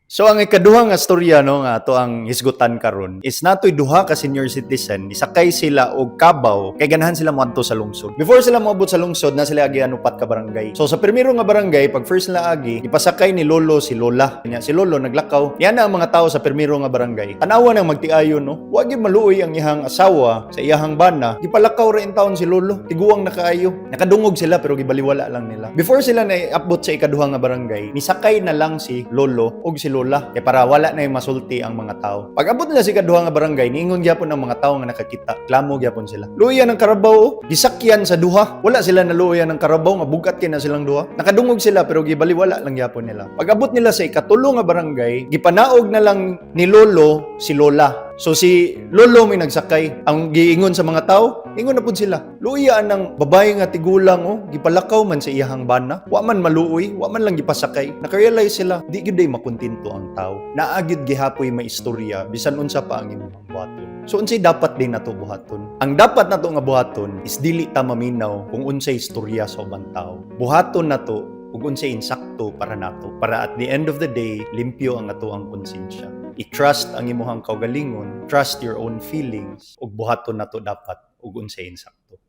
So ang ikaduha nga storya, no, nga ato ang hisgutan karon is natoy duha ka senior citizen, nisakay sila og kabaw kay ganahan sila moadto sa lungsod. Before sila moabot sa lungsod, na sila agian upat ka barangay. So sa primero nga barangay, pag first nila agi, ipasakay ni lolo si lola. Nya si lolo naglakaw. Yan na ang mga tao sa primero nga barangay. Tanawa nang magtiayon, no. Wa gyud maluoy ang iyang asawa sa iyahang bana. Gipalakaw ra intawon si lolo. Tiguang na kaayo. Nakadungog sila pero gibaliwala lang nila. Before sila na abot sa ikaduha nga barangay, nisakay na lang si lolo og si lola kay para wala na yung masulti ang mga tao. Pag abot nila sa ikaduha nga barangay, niingon gyapon ang mga tao nga nakakita. Klamo gyapon sila. "Luya ng karabaw, oh. Gisakyan sa duha." Wala sila naluoyan ng karabaw nga bugat kay na silang duha. Nakadungog sila pero gibaliwala lang gyapon nila. Pag abot nila sa ikatulo nga barangay, gipanaog na lang ni lolo si lola. So si lolo may nagsakay. Ang giingon sa mga tao, ingon na pud sila, "Luya ng babae nga tigulang, oh, gipalakaw man sa iyahang bana. Wa man maluoy, wa man lang gipasakay." Nakarealize sila, di gyud ay makontento ang tao. Naa gyud gihapoy may istorya bisan unsa pa ang imong buhaton. So unsay dapat din nato buhaton? Ang dapat nato nga buhaton is dili ta maminaw kung unsay istorya sa ubang tao. Buhaton nato ug unsay insakto para nato, para at the end of the day limpyo ang ato ang konsensya. I-trust ang imuhang kaugalingon, trust your own feelings, ug buhaton nato dapat ug unsay insakto.